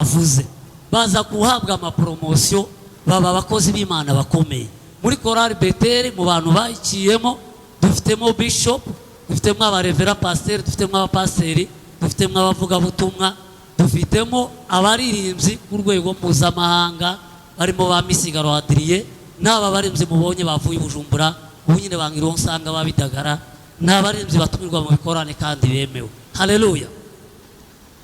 bavuze baza guhabwa amapromotion, baba abakozi b'Imana bakomeye. Muri korali Beteri, mu bantu bayiciyemo, dufitemo bishop, dufitemo abarevera pasiteri, dufitemo abapasiteri, dufitemo abavugabutumwa, dufitemo abaririmbyi ku rwego mpuzamahanga barimo ba Misigaro Adrien n'aba baririmbyi mubonye bavuye i Bujumbura ubu nyine, bangiriho nsanga babidagara, ni abaririmbyi batumirwa mu bikorane kandi bemewe. Haleluya!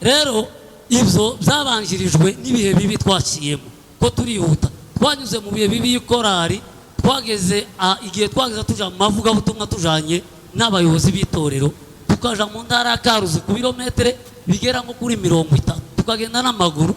Rero ibyo byabanjirijwe n'ibihe bibi twaciyemo, ko turihuta. Twanyuze mu bihe bibi y'ikorari. Twageze igihe twageze tuja mu mavugabutumwa tujanye n'abayobozi b'itorero, tukaja mu ntara ya Karuzi ku birometero bigera nko kuri 30, tukagenda n'amaguru,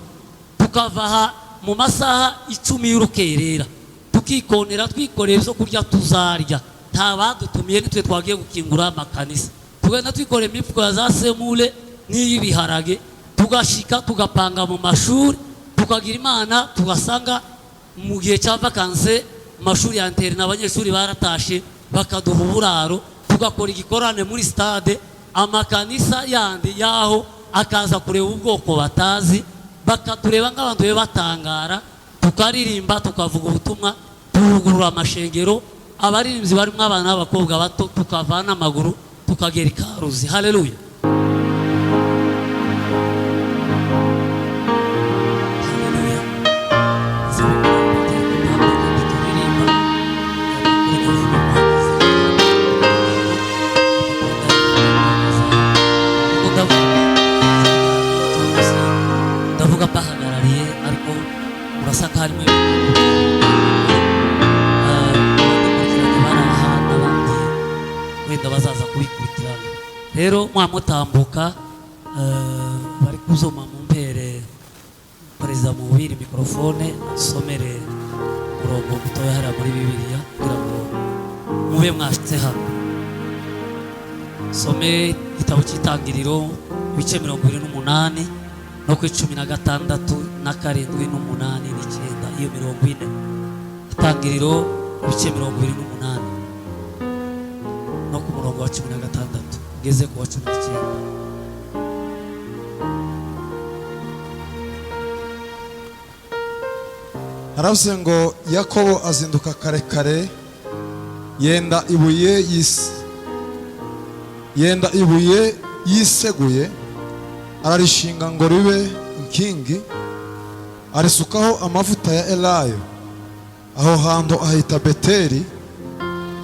tukava aha mu masaha 10 y'urukerera, tukikonera twikoreye ibyo kurya tuzarya. Nta badutumiye, nitwe twagiye gukingura amakanisa. Tugenda twikoreye imifuko ya za semoule n'iy'ibiharage, tugashika tugapanga mu mashuri, tukagira Imana tugasanga mu gihe cya vacances mu mashuri ya internat abanyeshuri baratashe, bakaduha uburaro, tugakora igikorane muri stade. Amakanisa yandi yaho akaza kureba ubwoko batazi, bakatureba nk'abantu be batangara. Tukaririmba, tukavuga ubutumwa, tuvugurura amashengero, abaririmbyi barimo abana b'abakobwa bato, tukava n'amaguru tukagera i Karuzi. Haleluya! Haleluya! Turirimba. Ndavuga mbahagarariye, ariko murasa ko harimo abadukurikiranye bari aha n'abandi wenda bazaza kubikurikirana. Rero mwamutambuka, bari kuzoma mu mpere perezida mubiri mikorofone, asomere umurongo mutoya hariya muri Bibiliya kugira ngo mube mwashitse hano. Some igitabo cy'Itangiriro, ibice 28 no ku 16 na 7 n'umunani n'icyenda, iyo 40. Itangiriro, ibice 28 no ku murongo wa 16 ugeze ku wa 19. Haravuze ngo: Yakobo azinduka kare kare, yenda ibuye yenda ibuye yiseguye, ararishinga ngo ribe inkingi, arisukaho amavuta ya elayo. Aho hantu ahita Beteri,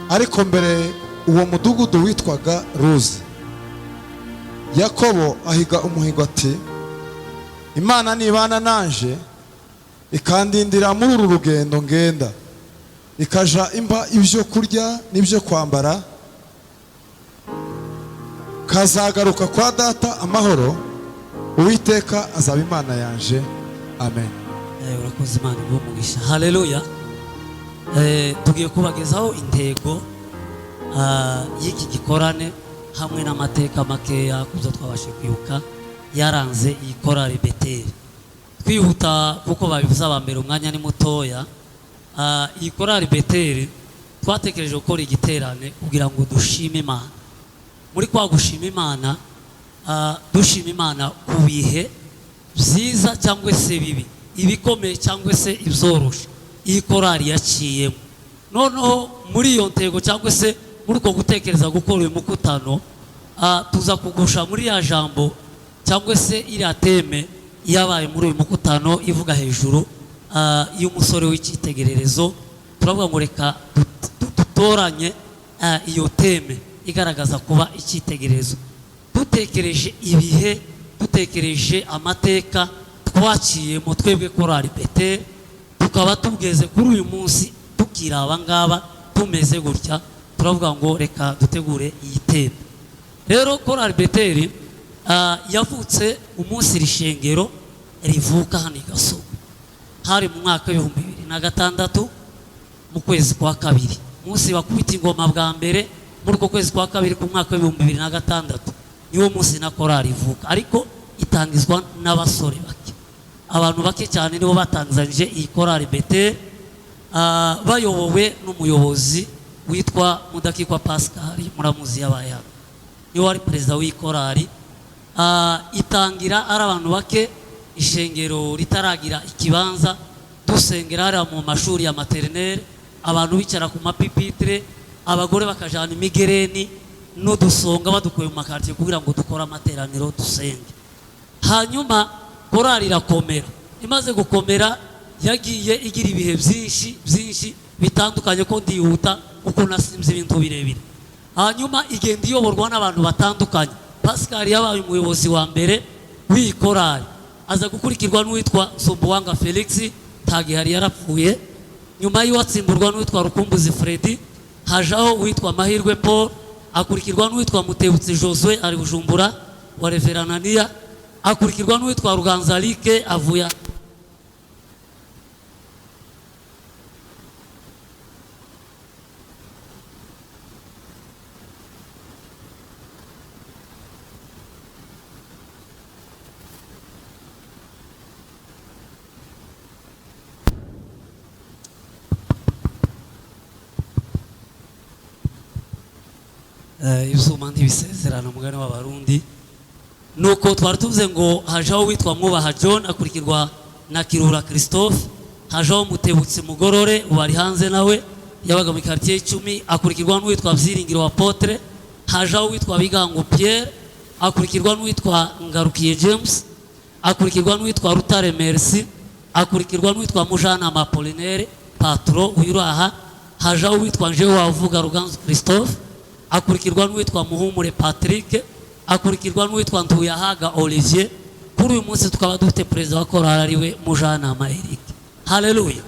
ariko mbere uwo mudugudu witwaga Luzi. Yakobo ahiga umuhigo ati: "Imana nibana nanje, ikandindira muri uru rugendo ngenda, ikaja impa ibyo kurya n'ibyo kwambara, kazagaruka kwa data amahoro, Uwiteka azaba Imana yanje." Amen. Urakoze, Imana iguhe umugisha. Haleluya! Tugiye kubagezaho intego y'iki gikorane hamwe n'amateka makeya kubyo twabashe kwibuka yaranze iyi korali Beteri. Twihuta kuko babivuze aba mbere, umwanya ni mutoya. Iyi korali Beteri twatekereje gukora igiterane kugira ngo dushime Imana. Muri kwa gushima Imana, dushima Imana ku bihe byiza cyangwa se bibi, ibikomeye cyangwa se ibyoroshe iyi korali yaciyemo. Noneho muri iyo ntego cyangwa se muri uko gutekereza gukora uyu mukutano, tuza kugusha muri ya jambo cyangwa se iriya thème yabaye muri uyu mukutano ivuga hejuru y'umusore w'icyitegererezo. Turavuga ngo reka dutoranye iyo thème igaragaza kuba icyitegererezo, dutekereje ibihe, dutekereje amateka twaciyemo twebwe korali Beteri, tukaba tugeze kuri uyu munsi tukiri aba ngaba tumeze gutya. Turavuga ngo reka dutegure iyi thème. Rero korali Beteri yavutse umunsi iri shengero rivuka hano i Gasogo. Hari mu mwaka w'2006, mu kwezi kwa kabiri, umunsi bakubita ingoma bwa mbere muri uko kwezi kwa kabiri ku mwaka w'2006, niwo munsi na korali ivuka, ariko itangizwa n'abasore bake. Abantu bake cyane nibo batangizanyije iyi korali Beteri, bayobowe n'umuyobozi witwa Mudakikwa Pascal, muramuzi, yabaye hano, niwe wari perezida w'iyi korali. Itangira ari abantu bake. Ishengero ritaragira ikibanza, dusengera hariya mu mashuri ya maternelle, abantu bicara ku ma pupitre, abagore bakajana imigereni n'udusonga badukuye mu makaritsiye kugira ngo dukore amateraniro, dusenge. Hanyuma korali irakomera. Imaze gukomera, yagiye igira ibihe byinshi byinshi bitandukanye, ko ndihuta kuko nasimze ibintu birebire. Hanyuma igenda iyoborwa n'abantu batandukanye. Pascal yabaye umuyobozi wa mbere w'iyi korali, aza gukurikirwa n'uwitwa Zumbuwanga Felix, ntagihari, yarapfuye. Nyuma yiwe atsimburwa n'uwitwa Rukumbuzi Freddy, hajaho uwitwa Mahirwe Paul, akurikirwa n'uwitwa Mutebutsi Josue, ari Bujumbura wa Reveranania, akurikirwa n'uwitwa Ruganzalike, avuye Ibyuma ntibisezerano, umugani w'Abarundi. Nuko twari tuvuze ngo hajaho uwitwa Mwubaha John, akurikirwa na Kirura Christophe, hajaho Mutebutsi Mugorore, ubu ari hanze, nawe yabaga muri quartier 10, akurikirwa n'uwitwa Byiringiro Apotre, hajaho uwitwa Bigango Pierre, akurikirwa n'uwitwa Ngarukiye James, akurikirwa n'uwitwa Rutare Merci, akurikirwa n'uwitwa Mujanama Apollinaire Patro uyu uri aha, hajaho uwitwa Njewe wavuga Ruganzu Christophe, akurikirwa n'uwitwa Muhumure Patrick, akurikirwa n'uwitwa Ntuyahaga Olivier. Kuri uyu munsi tukaba dufite perezida wa korali ariwe Mujanama Eric. Haleluya!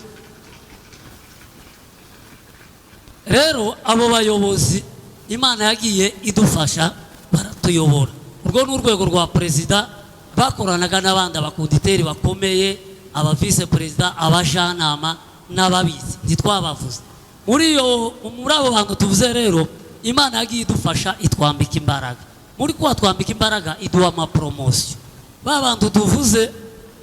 Rero abo bayobozi Imana yagiye idufasha, baratuyobora. Urwo ni urwego rwa perezida. Bakoranaga n'abandi, aba conducteur bakomeye, aba vice perezida, abajanama n'ababizi, ntitwabavuze. Muri abo bantu tuvuze rero, Imana yagiye idufasha, itwambika imbaraga. Muri kuba twambika imbaraga, iduha ama promotion. Ba bantu tuvuze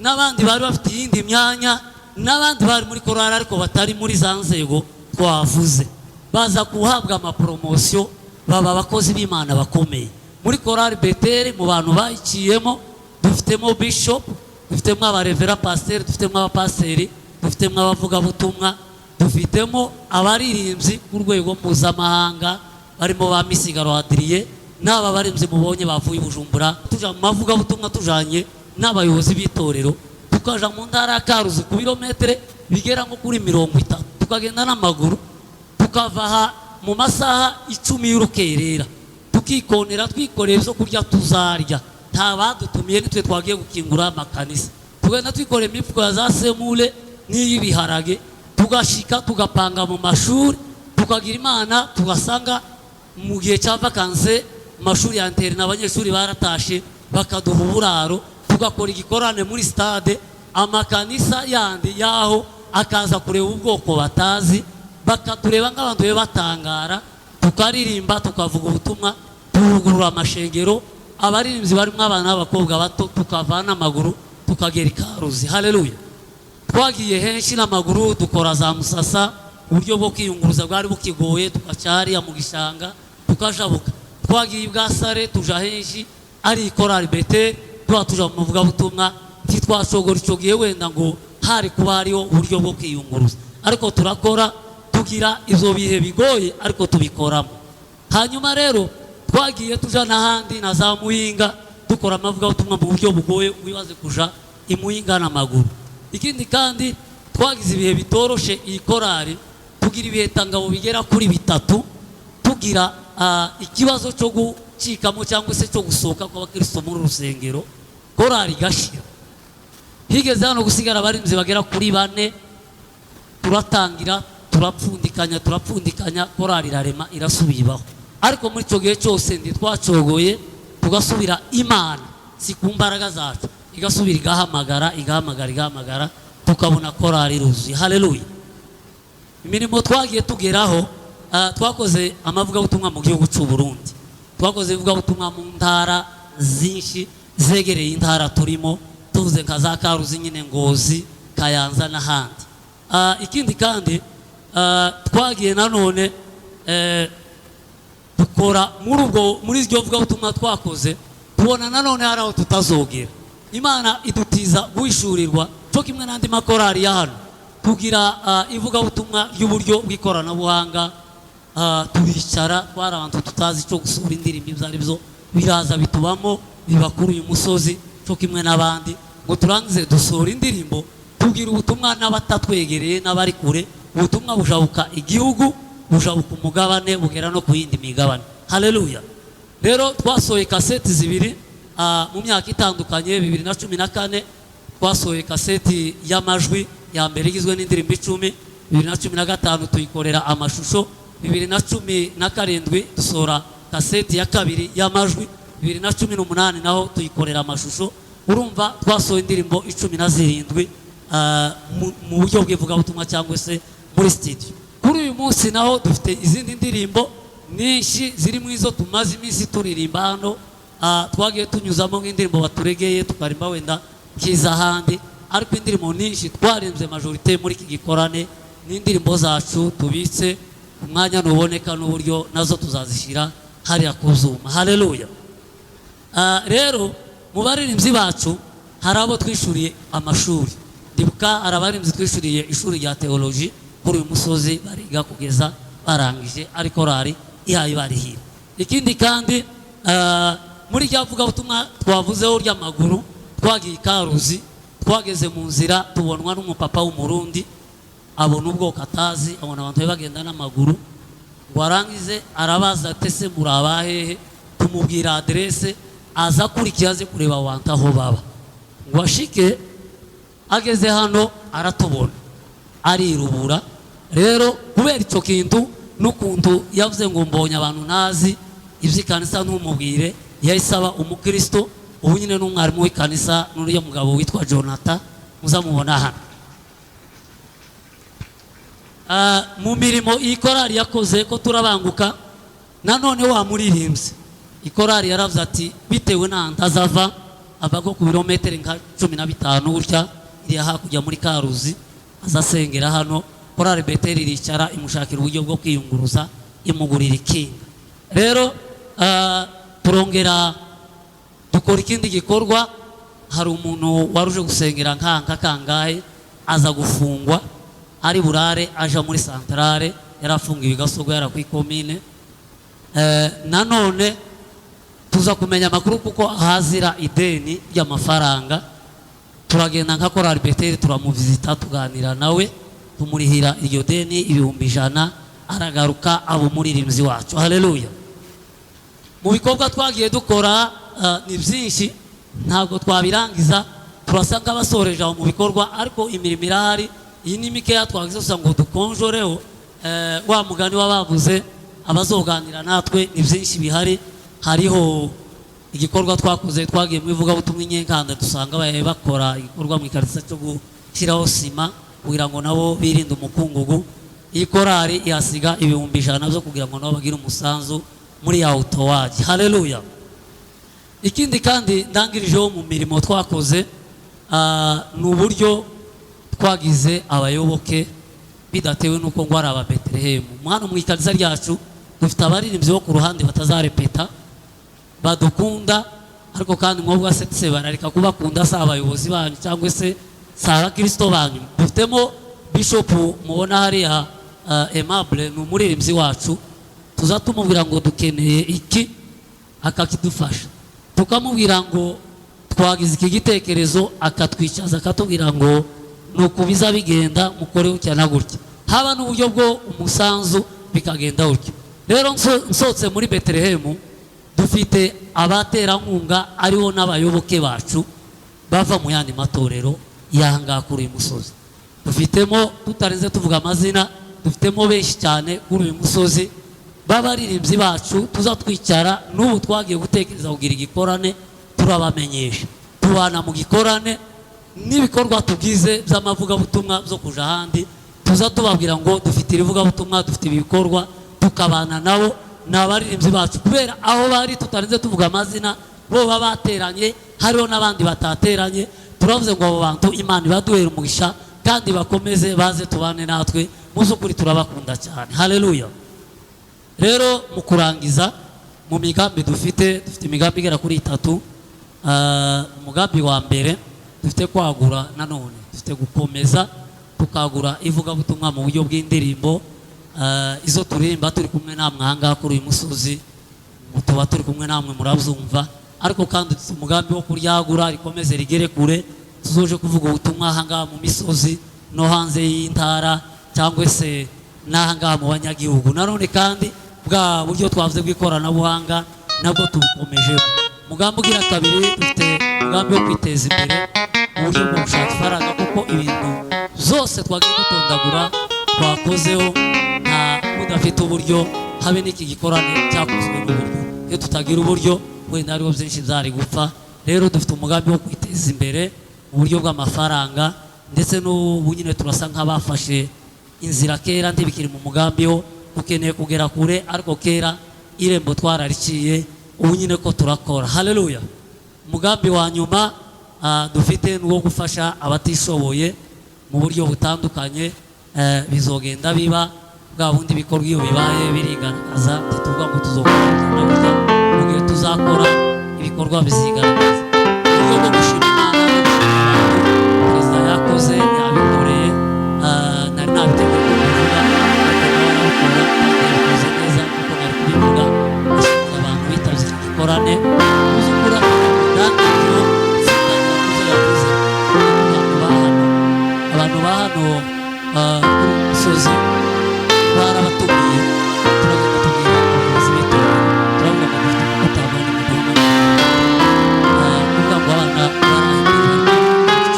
n'abandi bari bafite iyindi myanya, n'abandi bari muri korali ariko batari muri za nzego twavuze, baza guhabwa ama promotion, baba abakozi b'Imana bakomeye muri korali Beteri. Mu bantu bayiciyemo dufitemo bishop, dufitemo aba révérend pasiteri, dufitemo abapasiteri, dufitemo abavugabutumwa, dufitemo abaririmbyi ku rwego mpuzamahanga barimo ba Misigaro Adriye n'aba baririmbyi mubonye bavuye i Bujumbura. Tuja mu mavugabutumwa tujanye n'abayobozi b'itorero, tukaja mu ntara ya Karuzi ku birometero bigera nko kuri 30, tukagenda n'amaguru, tukava aha mu masaha 10 y'urukerera, tukikonera twikoreye ibyo kurya tuzarya. Nta badutumiye, nitwe twagiye gukingura amakanisa. Tugenda twikoreye imifuko ya za semoule n'iy'ibiharage, tugashika tugapanga mu mashuri, tukagira Imana tugasanga mu gihe cya vacances mu mashuri ya internat abanyeshuri baratashe, bakaduha uburaro, tugakora igikorane muri stade. Amakanisa yandi yaho akaza kureba ubwoko batazi, bakatureba nk'abantu be batangara, tukaririmba, tukavuga ubutumwa, tuvugurura amashengero, abaririmbyi barimo abana b'abakobwa bato, tukava n'amaguru tukagera i Karuzi. Haleluya! Twagiye henshi n'amaguru, dukora za Musasa, uburyo bwo kwiyunguruza bwari bukigoye, tugaca hariya mu gishanga tukajabuka. Twagiye i Bwasare, tuja henshi ari korali Beteri, tuba tuja mu mavugabutumwa. Ntitwashobora icyo gihe wenda ngo hari kuba hariho uburyo bwo kwiyunguruza, ariko turakora, tugira ibyo bihe bigoye ariko tubikoramo. Hanyuma rero twagiye tuja n'ahandi na za Muyinga, dukora amavugabutumwa mu buryo bugoye, wibaze kuja i Muyinga n'amaguru. Ikindi kandi, twagize ibihe bitoroshe iyi korali, tugira ibihe tangabo bigera kuri bitatu, tugira ikibazo cyo gucikamo cyangwa se cyo gusohoka kw'abakristo muri rusengero, korali igashira. Higeze hano gusigara abarinzi bagera kuri bane. Turatangira, turapfundikanya, turapfundikanya, korali irarema, irasubibaho. Ariko muri icyo gihe cyose ntitwacogoye, tugasubira Imana, si ku mbaraga zacu, igasubira igahamagara, igahamagara, igahamagara, tukabona korali iruzuye. Haleluya! Imirimo twagiye tugeraho, twakoze amavugabutumwa mu gihugu cy'u Burundi, twakoze ivugabutumwa mu ntara zinshi zegereye intara turimo, tuvuze nka za Karuzi nyine, Ngozi, Kayanza n'ahandi. Ikindi kandi, twagiye nanone dukora muri ubwo, muri iryo vugabutumwa twakoze, tubona nanone hari aho tutazogera. Imana idutiza guhishurirwa cyo kimwe n'andi makorari ya hano kugira ivugabutumwa ry'uburyo bw'ikoranabuhanga. Turicara, twari abantu tutazi icyo gusohora indirimbo ibyo ari byo, biraza bitubamo, biba kuri uyu musozi cyo kimwe n'abandi, ngo turangize dusohora indirimbo, tubwira ubutumwa n'abatatwegereye n'abari kure. Ubutumwa bujabuka igihugu, bujabuka umugabane, bugera no ku yindi migabane. Haleluya! Rero twasohoye kaseti zibiri mu myaka itandukanye. 2014 twasohoye kaseti y'amajwi ya mbere igizwe n'indirimbo 10. 2015 tuyikorera amashusho. 2017 dusohora kaseti ya kabiri y'amajwi. 2018 naho tuyikorera amashusho. Urumva twasohoye indirimbo 17 mu buryo bw'ivugabutumwa cyangwa se muri studio. Kuri uyu munsi naho dufite izindi ndirimbo nyinshi ziri mu izo tumaze iminsi turirimba hano. Twagiye tunyuzamo nk'indirimbo baturegeye, tukarimba wenda nk'iz'ahandi, ariko indirimbo nyinshi twaririmbye, majorité muri iki gikorane, n'indirimbo zacu tubitse. Umwanya nuboneka n'uburyo, nazo tuzazishyira hariya ku zuma. Haleluya! Rero mu baririmbyi bacu hari abo twishuriye amashuri. Ndibuka hari abaririmbyi twishuriye ishuri rya teoloji kuri uyu musozi, bariga kugeza barangije, ari korari ihaye barihira. Ikindi kandi, muri rya vugabutumwa twavuzeho ry'amaguru, twagiye i Karuzi. Twageze mu nzira tubonwa n'umupapa w'Umurundi, abona ubwoko atazi, abona abantu be bagenda n'amaguru, ngo arangize arabaza ati: "Ese muri abahehe?" Tumubwira aderese, aza akurikiye, aze kureba abantu aho baba, ngo ashike ageze hano aratubona, arirubura. Rero kubera icyo kintu n'ukuntu yavuze ngo: "Mbonye abantu ntazi iby'ikanisa ntumubwire", yahise aba umukristo. Ubu nyine n'umwarimu w'ikanisa, n'uriya mugabo witwa Jonathan muzamubona hano. Mu mirimo iyi korali yakoze, ko turabanguka, nanone wa muririmbyi ikorali yaravuze ati bitewe n'ahantu azava, ava ko ku birometero nka 15 gutya iriya hakurya muri Karuzi, azasengera hano. Korali Beteri iricara, imushakira uburyo bwo kwiyunguruza, imugurira ikinga. Rero turongera dukora ikindi gikorwa. Hari umuntu wari uje gusengera nka kangahe, aza gufungwa, ari burare aja muri santarare, yarafungiwe i Gasogo, yara ku ikomine. Nanone tuza kumenya amakuru kuko ahazira ideni ry'amafaranga. Turagenda nka korali Beteri, turamuvizita, tuganira nawe, tumurihira iryo deni 100,000, aragaruka aba umuririmbyi wacu. Haleluya! Mu bikorwa twagiye dukora ni byinshi, ntabwo twabirangiza. Turasa nk'abasoreje aho mu bikorwa, ariko imirimo irahari. Iyi ni mikeya twagize gusa ngo dukonjoreho. Wa mugani w'abavuze, abazoganira natwe, ni byinshi bihari. Hariho igikorwa twakoze, twagiye mu ivugabutumwa i Nyenkanda, dusanga bakora igikorwa mu ikarita cyo gushyiraho sima kugira ngo nabo birinde umukungugu. Iyi korali ihasiga 100,000 byo kugira ngo nabo bagire umusanzu muri ya utowaji. Haleluya! Ikindi kandi ndangirijeho mu mirimo twakoze, ni uburyo twagize abayoboke bidatewe n'uko ngo ari aba Betelehemu. Hano mu ikanisa ryacu dufite abaririmbyi bo ku ruhande batazarepeta, badukunda, ariko kandi mwebwe se barareka kubakunda, si abayobozi banyu cyangwa se si abakirisito banyu. Dufitemo bishopu mubona hariya, Aimable, ni umuririmbyi wacu. Tuza tumubwira ngo dukeneye iki, akakidufasha. Tukamubwira ngo twagize iki gitekerezo, akatwicaza, akatubwira ngo ni uku biza bigenda, mukore gutya na gutya, haba n'uburyo bwo umusanzu bikagenda gutya. Rero nsohotse muri Betelehemu, dufite abaterankunga aribo n'abayoboke bacu bava mu yandi matorero y'ahangaha kuri uyu musozi. Dufitemo, tutarinze tuvuga amazina, dufitemo benshi cyane kuri uyu musozi b'abaririmbyi bacu tuza twicara. N'ubu twagiye gutekereza kugira igikorane, turabamenyesha, tubana mu gikorane. N'ibikorwa tugize by'amavugabutumwa byo kuja ahandi, tuza tubabwira ngo dufite irivugabutumwa, dufite ibikorwa, tukabana nabo. Ni abaririmbyi bacu kubera aho bari, tutarinze tuvuga amazina, bo baba bateranye, hariho n'abandi batateranye. Turavuze ngo abo bantu Imana ibaduhera umugisha kandi bakomeze baze tubane natwe. Mu by'ukuri turabakunda cyane. Haleluya! Rero mu kurangiza, mu migambi dufite, dufite imigambi igera kuri itatu. Umugambi wa mbere dufite kwagura, nanone dufite gukomeza tukagura ivugabutumwa mu buryo bw'indirimbo, izo turirimba turi kumwe namwe ahangaha kuri uyu musozi, tuba turi kumwe namwe murabyumva. Ariko kandi dufite umugambi wo kuryagura rikomeze rigere kure, tuzoje kuvuga ubutumwa ahangaha mu misozi no hanze y'intara cyangwa se n'ahangaha mu banyagihugu. Nanone kandi bwa buryo twavuze bw'ikoranabuhanga nabwo tubukomeje. Umugambi ugira kabiri, dufite umugambi wo kwiteza imbere mu buryo bwo gushaka ifaranga, kuko ibintu zose twagiye dutondagura twakozeho nta udafite uburyo, habe n'iki gikorane cyakozwe n'uburyo. Iyo tutagira uburyo wenda hariho byinshi byari gupfa. Rero dufite umugambi wo kwiteza imbere mu buryo bw'amafaranga, ndetse n'ubu nyine turasa nk'abafashe inzira. Kera ntibikiri mu mugambi wo dukeneye kugera kure, ariko kera irembo twarariciye, ubu nyine ko turakora. Haleluya. Umugambi wa nyuma dufite ni uwo gufasha abatishoboye mu buryo butandukanye. Bizogenda biba bwa bundi bikorwa, iyo bibaye birigaragaza, ntituvuga ngo tuzokora gutya na gutya. Mu gihe tuzakora ibikorwa bizigaragaza. Uburyo bwo gushima Imana no gushima abantu, perezida yakoze yabikoreye. Nari nabiteguye ko mbivuga, ariko nawe arabikora kandi yabikoze neza kuko nari kubivuga. Ashimira abantu bitabye iki gikorane. Mu by'ukuri amagambo ndangiriyeho sindangira ku byo yavuze. Abantu ba hano, abantu ba hano kuri uyu musozi barabatumiye, turagenda tubwira abayobozi b'itorero, turavuga ngo dufite umumotari ni muduhamagare. Kuvuga ngo abana bari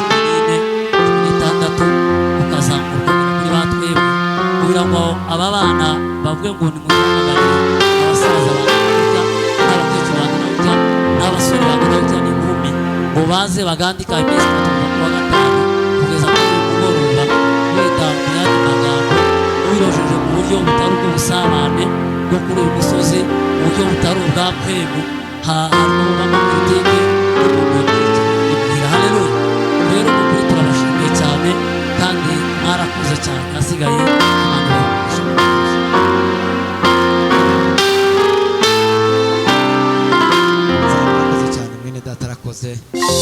14, 16 ukazamuka ukagera kuri ba twebwe, kugira ngo aba bana bavuge ngo nimuduhamagarire abasaza bangana gutya n'abakecuru bangana gutya n'abasore bangana gutya n'inkumi, ngo baze bagandika iminsi 3 kuva ku wa gatanu kugeza kuri uyu mugoroba. Wenda mu yandi magambo, wirojeje mu buryo butari ubw'ubusabane bwo kuri uyu musozi, mu buryo butari ubwa mpemu, harimo bubamo politiki n'umuntu ibwira. Haleluya. Rero mu kuri turabashimiye cyane kandi mwarakoze cyane. Hasigaye Imana ibahe umugisha. Murakoze cyane, mwene data arakoze gukora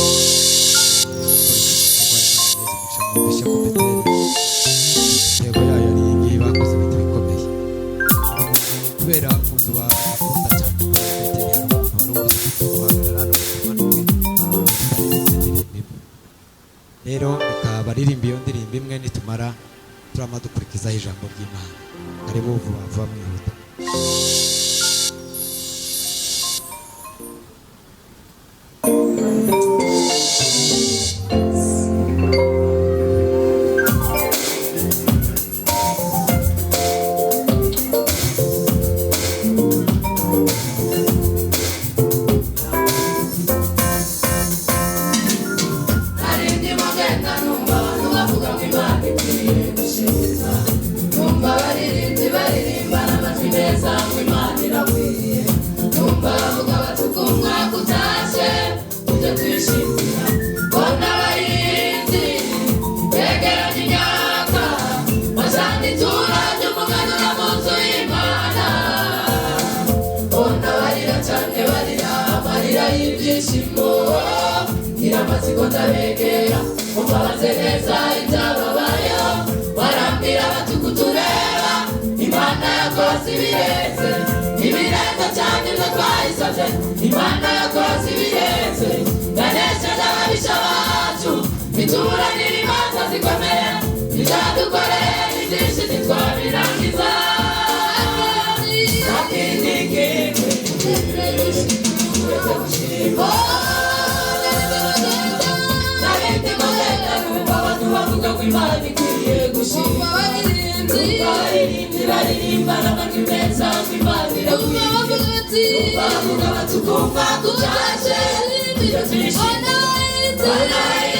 iki gikorwa. Imana ibahe umugisha. Mwumvishe ko Beteli intego yayo ari iyi ngiyi, bakoze ibintu bikomeye. Hari umuntu, kubera ukuntu bakunda cyane kuri Beteli, hari umuntu wari ubuze ufite guhagarara hano ngo tumanuke tutaririmba indirimbo imwe. Rero reka baririmba iyo ndirimbo imwe, nitumara turama dukurikizaho ijambo ry'Imana. Karibu vuba vuba, mwihuta. Narindi mugenda numva abantu bavuga ngo Imana ikwiriye gushimwa, numva abaririmbyi baririmba n'amajwi meza ngo Imana irakwiriye, numva bavuga bati uko umwaka utashye tujye tuyishimira, mbona abahinzi begeranya imyaka bajana ituro ry'umuganura mu nzu y'Imana, mbona barira cyane, barira amarira y'ibyishimo, ngira amatsiko ndabegera umbabaze neza ibyababayeho, barambwira bati uko tureba Imana yakoze ibirenze, ibirenze cyane ibyo twayisabye, Imana yakoze ibirenze, yanesheje ababisha bacu, ituburanira imanza zikomeye, ibyadukoreye ni byinshi ntitwabirangiza. Nta kindi kintu uretse gushima. Narindi mugenda numva abantu bavuga ngo Imana ikwiriye gushima, numva abaririmbyi baririmba n'amajwi meza ngo Imana irakwiriye, numva bavuga bati ukumva kutashye tujye tuyishimira. Bana.